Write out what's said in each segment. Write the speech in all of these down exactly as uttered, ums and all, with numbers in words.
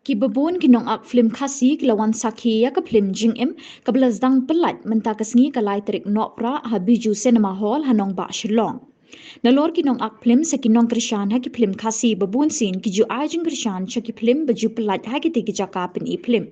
Ki babun ki nongak phlim Khasi ki la wan sakhi ïa ka phlim Jingim kaba la sdang pyllait mynta ka sngi ka lai tarik Nohprah ha Bijou Cinema Hall ha nongbah Shillong. Nalor ki nongak phlim sa ki nongkyrshan ha ki phlim Khasi, babun sien ki ju ai jingkyrshan sha ki phlim ba ju pyllait ha kitei ki jaka pyni phlim.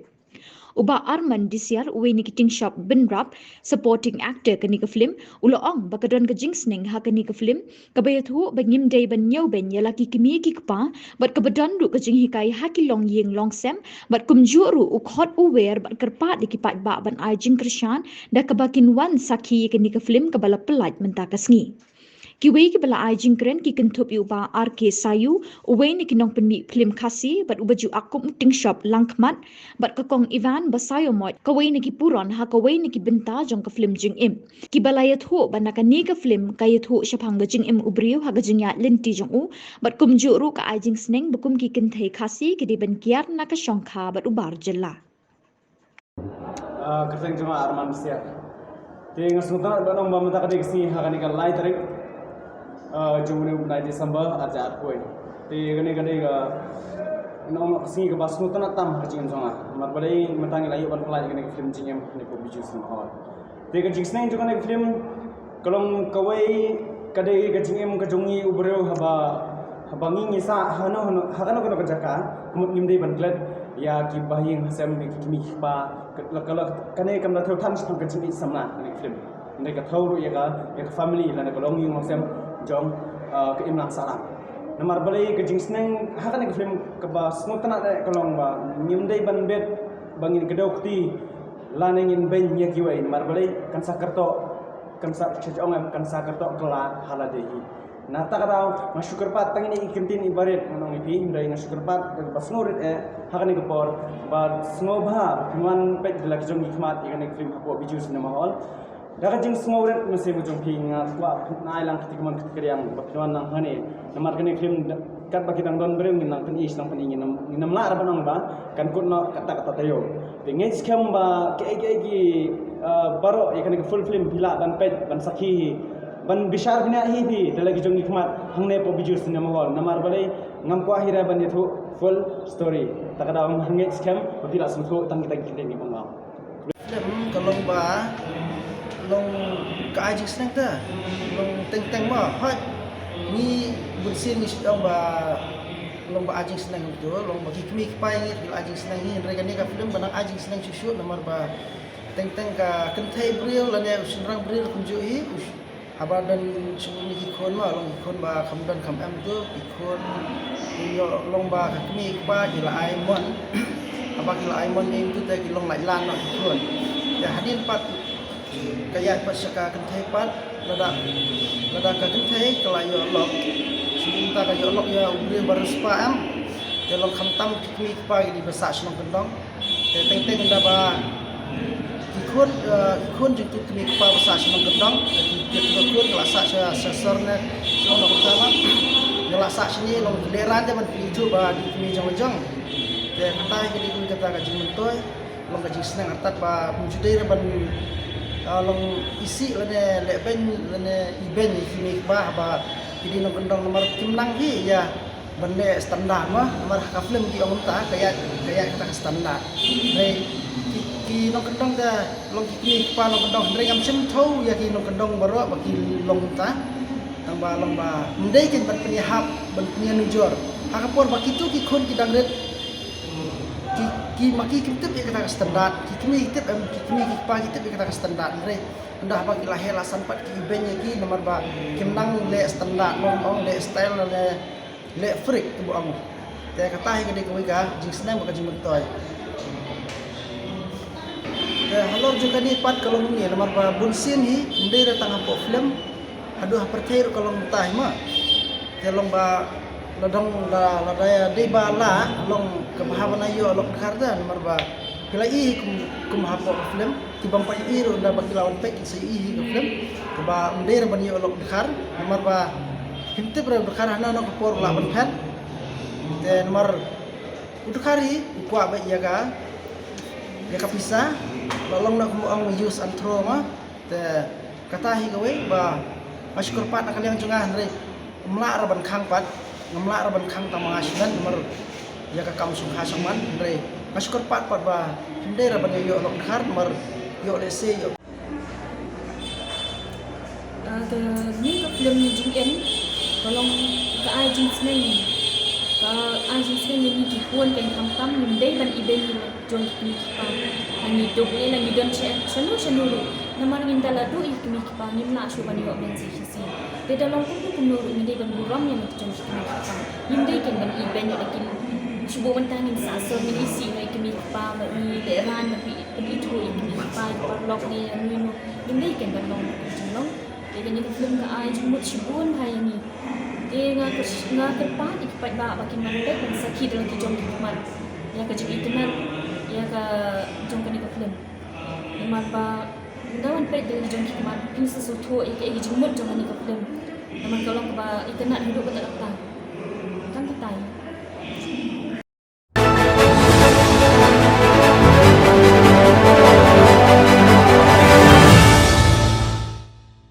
U Bah Arman Disiar, uwei na ki tyngshop bynrap, supporting actor kane ka phlim, u la ong ba ka don ka jingsneng ha kane ka phlim kaba ïathuh ba ngim dei ban ñiewbeiñ ïa la ki kmie ki kpa, bad kaba don ruh ka jinghikai ha ki longïing longsem, bad kumjuh ruh u khot u wer bad kyrpad ïa ki paidbah ban ai jingkyrshan da kaba kin wan sakhi ïa kane ka phlim kaba la pyllait mynta ka sngi. Kiwei kiba la ai jingkren ki kynthup ïa u Bah R K Sayu, uwei na ki nongpynmih phlim Khasi bad uba ju ak kum u tyngshop langkhmat, bad ka Kong Ivan Basaïawmoit, kawei na ki puron ha kawei na ki bynta jong ka phlim Jingim. Kiba la ïathuh ba na kane ka phlim ka ïathuh shaphang ka jingim u briew ha ka jingïaid lynti jong u, bad kumjuh ruh ka ai jingsneng ba kum ki kynthei Khasi ki dei ban kiar na ka shongkha bad u bar jylla. Ah, kyrteng jong nga Arman Disiar. Te nga sngewtynnat ban ong ba mynta ka dei ka sngi ha kane ka lai tarik, ah, jong une u bnai December arhajar arphew. Te kane ka dei ka, nga ong ka sngi kaba sngewtynnat tam ha ka jingim jong nga. Namar balei mynta ngi la ïoh ban pyllait ïa kane ka phlim Jingim ha kane ka Bijou Cinema Hall. Te ka jingsneng jong kane ka phlim ka long kawei ka dei ka jingim ka jong ngi u briew haba, haba ngi ngi sah hano hano ha kano kano ka jaka, ka mut ngim dei ban klet ïa ki bahaïing hasem, ïa ki kmie ki kpa, ka, la, ka, la, kane kam da thew than shaphang ka jingïeit samla kane ka phlim. Hynrei ka thew ruh ïa ka, ïa ka family lane ka longïing longsem jong, ah, ka imlang sahlang. Namar balei ka jingsneng ha kane ka phlim kaba sngewtynnat eh ka long ba ngim dei ban bit ba ngin kdew kti lane ngin beiñ ïa kiwei, namar balei kan sa kyrtoh, kan sa, sha ong em, kan sa kyrtoh kylla ha lade hi. Na kata ka daw nga shu kyrpad tang ine i kyntien iba rit ngan ong ïa phi, hynrei nga shu kyrpad da kaba sngewrit eh ha kane ka por ba sngewbha phin wan peit da la ki jong ki khmat ïa kane ka phlim hapoh Bijou Cinema Hall. Da ka jingsngewrit mynsiem ka jong phi nga kwah phin ai lang kti kamon kti kariang ba phin wan lang hangne. Namar kane ka phlim da, katba ki dang don briew ngin nang pyni, shnong pyni, ngin ym, ngin ym lah ra ban ong ba kan kut noh katta katta taïew. Te ngeit skhem ba kiei kiei ki, ah, baroh ïa kane ka full film phi lah ban peit, ban sakhi hi, ban bishar bniah hi phi da la ki jong ki khmat hangne hapoh Bijou Cinema Hall. Namar balei ngam kwah hi re ban ïathuh full story. Ta ka daw nga ngeit skhem ba phi lah sngewthuh tang kita ki kyntien kiba nga ong. Film ka long ba, long ka ai jingsneng te, long teng teng mo, hooid. Ngi bun sien ngi shu ong ba long ba ai jingsneng tu, long ba ki kmie ki kpa ngi ki la ai jingsneng hi, hynrei kane ka film ba nang ai jingsneng shuh shuh namar ba teng teng ka kynthei briew lane u shynrang briew kumjuh hi, u sh-, haba don shuh ni ki khun mo, long ki khun ba kham don kham em tu, ki khun ki ïoh long ba ka kmie ki kpa ki la ai mon. Haba ki la ai mon ïa tu te ki long lait lan noh ki khun. Te hadien pat ka ïaid pat sha ka kynthei pat, lada, lada ka kynthei ka la ïoh lok, shu mynta ka ïoh lok ïa u briew ba riewspah em. Te long khamtam ki kmie ki kpa ki dei ba sah shnong kyndong. Te teng teng da ba ki khun, eh, ki khun jong ki kmie ki kpa ba sah shnong kyndong, ki, ki, ki khun ka la sah sha, sha sor ne shnong na kata ma. Ka la sah shane long ki lehrain te ban pynithuh ba ki kmie jong la jong. Te kata hi ka dei kata ka jingmyntoi, long ka jingsneng artat ba ym ju dei re ban, eh, long isih lane lehbeiñ lane ibeiñ ïa ki kmie ki kpa ba ki dei nongkyndong namar kim nang hi ïa ban leh standard mo, namar ha ka film ki ong mynta ka ïaid, ka ïaid kata ka standard. Hynrei ki, ki nongkyndong te long ki kmie ki kpa nongkyndong, hynrei ngam shym thew ïa ki nongkyndong baroh ba ki long mynta. Tang ba long ba ym dei kein ban pynïahap, ban pynïanujor. Ha ka por ba kitu ki khun ki dang rit, ki, ki ma ki kim tip ïa kata ka standard, ki kmie ki tip em, ki kmie ki kpa ki tip ïa kata ka standard. Hynrei ynda haba ki la heh la san pat ki ibeiñ ïa ki namar ba kim nang leh standard mo, ong leh style leh leh freak kumba ong. Te kata hi ka dei kawei ka jingsneng bad ka jingmyntoi. Te halor jong kane pat ka long ne namar ba bun sien hi ym dei re tang hapoh film, haduh ha pyrthei ruh ka long mynta hi ma. Te long ba la dang la, la dei, dei ba la long kaba haba na ïoh lok dkhar te namar ba phi la i hi kum, kum hapoh ka film. Ki bym pat ïohi ruh ynda ba ki la wan peit kin sa ïohi hi ka film. Kaba ym dei re ban ïoh lok dkhar namar ba phim tip re u dkhar hano hano ka por u lah ban phet. Te namar u dkhar hi u kwah beit ïa ka, ïa ka pisa. La long na kumba ong use and throw ma. Te kata hi kawei ba nga shu kyrpad na ka liang jong nga hynrei ngam lah re ban khang pat, ngam lah re ban khang tang ma nga shimet namar Ïa ka kam shongkha shongman, hynrei nga shu kyrpad pat ba hynrei ra ban ïoh lok dkhar namar ïoh lehse ïoh. Ah, kane ka film Jingim ka long ka ai jingsneng, ka ai jingsneng ïa ngi ki khun, ka khamtam ngim dei ban ibeiñ ïa la ki jong ki kmie ki kpa. La ngi duk ne la ngi don shano shano ruh, namar ngim da la duh ïa ki kmie ki kpa ngim lah shuh ban ïoh ban shisha. Te da long kumno kumno ruh ngi dei ban burom ïa la ki jong ki kmie ki kpa. Ngim dei ken ban ibeiñ ïa la ki. Shu buh mynta ngin sah sor, ngin isih ïa la ki kmie ki kpa, ba ngi lehrain, ba ngi pynithuh ïa ki kmie ki kpa, ïa ki paralok ne ïa uno uno. Ngim dei ken ban long kumno kumno. Te kane ka film ka ai jingmut shibun ha ïa ngi. Te nga kyrpad, nga kyrpad ïa ki paidbah ba kin wan peit ban sakhi da la ki jong ki khmat ïa ka jingitynnad ïa ka jong kane ka film. Namar ba ynda wan peit da la ki jong ki khmat phin sa sngewthuh ïa kaei ka jingmut jong kane ka film. Namar ka long kaba itynnad haduh katta katta. Tang katei.